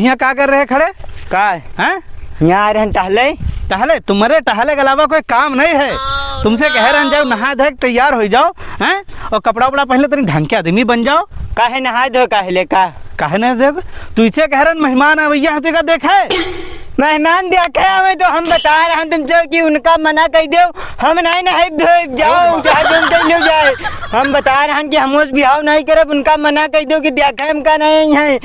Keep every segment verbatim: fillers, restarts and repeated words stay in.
यहाँ का कर रहे खड़े? का? हैं? यहाँ आ रहे हैं टहले। टहले? तुम्हारे टहले के अलावा कोई काम नहीं है? तुमसे कह रहे हैं, जाओ नहा धो के तैयार हो जाओ, हैं? और कपड़ा उपड़ा पहन ले, तनी ढंग के आदमी बन जाओ। काहे नहाए धो काहे ले का? काहे नहीं देख? तू इसे कह रहे हैं, मेहमान आवैया है, तो का देखे? मेहमान देखे हमें तो हम बता रहे हैं तुमसे कि उनका मना कर दो, हम नहीं नहाए धोए, जाओ, चाहे तुम कहीं नहीं जाए। हम बता रहे हैं कि हम उस बिहाव नहीं करब, उनका मना कर दो कि देखे हमका नहीं है।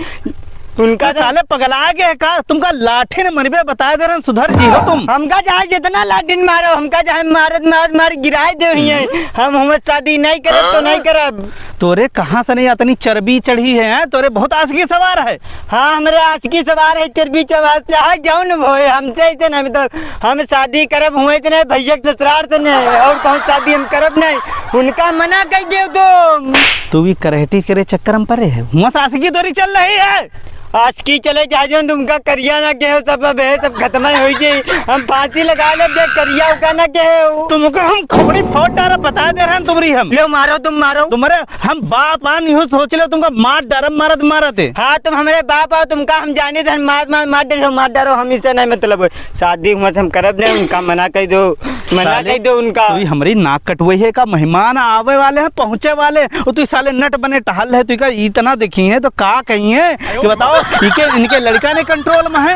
उनका तो साले पगला गए का? तुमका लाठी ने मरबे, बता दे रहे हैं, सुधर जी हो तुम। हमका चाहे जितना लाठी ने मारो, हमका चाहे मारत, मारत, मार गिराए दे ही है। हम, हम शादी नहीं करब तो नहीं करब। तोरे कहाँ से नहीं इतनी चर्बी चढ़ी है, हैं? तोरे बहुत आशिकी सवार है। हाँ, हमरे आशिकी सवार है, चर्बी सवार, चाहे जाओ न भोए, हमसे ऐसे नहीं, मतलब, हम शादी करब हुए इतने भैया के ससुराल से नहीं, और कौन शादी हम करब नहीं, उनका मना कर दे तो। तू भी करहटी करे चक्कर में पड़े है, हुआ से आशिकी तोरी चल रही है। आशिकी चले चाहे जो तुमका करिया ना कहे, सब अब है, सब खत्म हो जाए। हम फांसी लगा ले, जे करिया उका ना कहे। तुमको हम खोपड़ी फोड़ डारा, बता दे रहे हैं तुमरी हम। लो मारो, तुम मारो। तुम्हारे हम बाप आन यूं सोच लो, तुमका मार डारब, मारत मारत है। हाँ, तुम हमारे बाप आओ, तुमका हम जाने थे, मार, मार, मार डारो, मार डारो, हम इसे नहीं मतलब। शादी हुआ से हम करब नहीं, उनका मना कर दो, मना साले, कर दो उनका। तू ही हमरी नाक कटवई है का? मेहमान आवे वाले हैं, पहुँचे वाले, वो तू साले नट बने टहल है, तू का इतना देखी है तो का कही है कि बताओ, इनके, इनके लड़का ने कंट्रोल में है।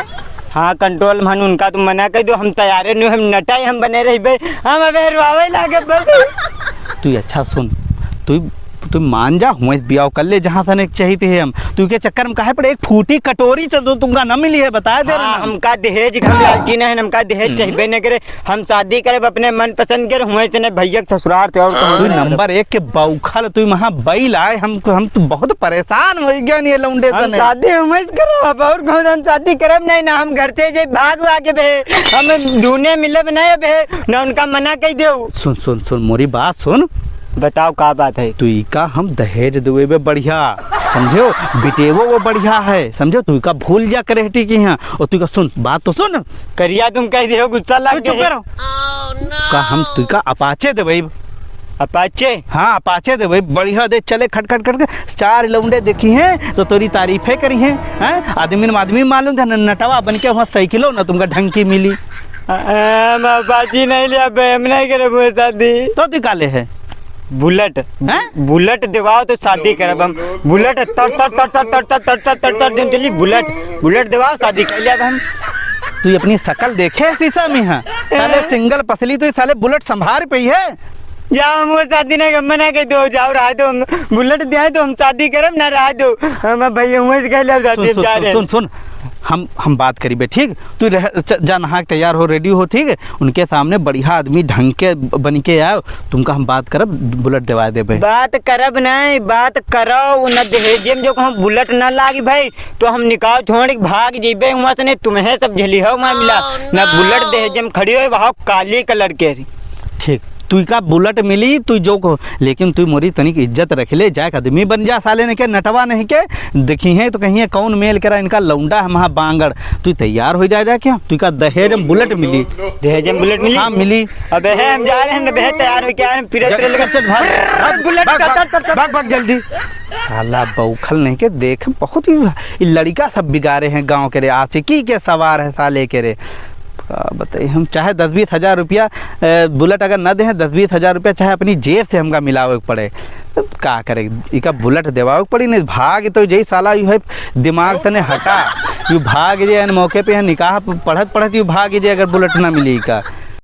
हाँ, कंट्रोल में है, उनका तो मना कर दो, हम तैयारे नहीं, हम नटाई, हम बने रहिबे, हम अबे रुआवे लागे बस। तू अच्छा सुन, तू तू मान जा, हुए बियाह कर ले, जहाँ सने चाहिए थे हम। तू के चक्कर में काहे पड़े? एक फूटी कटोरी च-, तो तुमका न मिली है, बता दे रहे हाँ, ना। हमका दहेज के हम लालची नहीं, हमका दहेज हम्म। चाहिए न करे। हम शादी करब अपने मनपसंद के, हुए से ने भैया के ससुराल से और कहूँ तू नहीं नंबर एक के बौखल, तू वहाँ बैल आए, हम, हम तो बहुत परेशान हो गए ये लौंडे हम सने। शादी हुए से करब, अब और कौन हम शादी करब नहीं ना, हम घर से जे भाग भाग बे, हम ढूंढे मिलब नहीं बे, ना उनका मना कह दे। सुन, सुन, सुन, मोरी बात सुन। बताओ का बात है? तू इका हम दहेज देवे बे बढ़िया, समझो, बिटेवो वो बढ़िया है, समझो, तू इका भूल जा करेहटी की यहाँ। और तू इका सुन, बात तो सुन। करिया तुम कह रहे हो, गुस्सा लग तू चुप गए। रहो। का हम तू इका अपाचे देवे? अपाचे? हाँ, अपाचे देवे, बढ़िया दे चले खट खट खट के, चार लौंडे देखी हैं तो तोरी तारीफे करी हैं, हैं? आदमी न आदमी मालूम था, न नटवा बन के वहाँ साइकिलो न तुमका ढंग की मिली। हम अपाची नहीं लिया बे, हम नहीं करे वो शादी। तो तू का ले है? बुलेट। हैं? बुलेट देवाओ तो शादी करब हम। बुलेट तर तर तर तर तर तर तर तर तर दिन चली बुलेट। बुलेट देवाओ, शादी कर लिया हम। तू अपनी शकल देखे है शीशा में? हाँ, साले सिंगल पसली, तू साले बुलेट संभार पे ही है। जा, हम वो शादी नहीं, हम मना कर दो, जाओ, रह दो, हम बुलेट दे तो हम शादी करब ना, रह दो। हम भैया हुए से कह लिया सुन, शादी, सुन, जा सुन, रहे। सुन, सुन, हम, हम बात करीबे, ठीक? तू रह, च-, जा, नहा के तैयार हो, रेडी हो, ठीक है? उनके सामने बढ़िया आदमी ढंग के ब-, बन के आओ, तुमका हम बात करब, बुलेट देवा देबे। बात करब नहीं, बात करो, न दहेजे में जो कहूँ बुलेट ना लागी भाई, तो हम निकाह छोड़ के भाग जइबे हुआ से, नहीं तुम्हें सब झेली हो मामला। ना बुलेट दहेजे में खड़ी हो, वहाँ काली कलर के। ठीक, तू का बुलेट मिली, तू जो को, लेकिन तू मोरी तनिक इज्जत रख ले, जाए आदमी बन जा, साले ने के नटवा नहीं के, देखी है तो कहीं है कौन मेल करा इनका लौंडा है महा बांगड़। तू तैयार हो जाए जा क्या? तू का दहेज में बुलेट मिली। दहेज में बुलेट मिली? हाँ, मिली। अबे है, हम जा रहे हैं, अबे है, तैयार हो क्या है, हम फिर चल, चल, चल, भाग, भाग, बुलेट भाग, का, भाग, भाग, भाग, जल्दी। साला बौखल नहीं के देख, बहुत ही, ई लड़िका सब बिगाड़े हैं गाँव के रे, आशिकी के सवार है साले के रे। का बताई हम, चाहे दस बीस हजार रुपया, ए, बुलेट अगर न देहें, दस बीस हजार रुपया चाहे अपनी जेब से हमका मिलावे के पड़े, तब का करे, इका बुलेट देवावे के पड़ी, नहीं भाग तो जई साला यू है दिमाग से ने हटा, यू भाग जे, एन मौके पे यहाँ निकाह प-, पढ़त पढ़त यू भाग जे, अगर बुलेट ना मिली इका।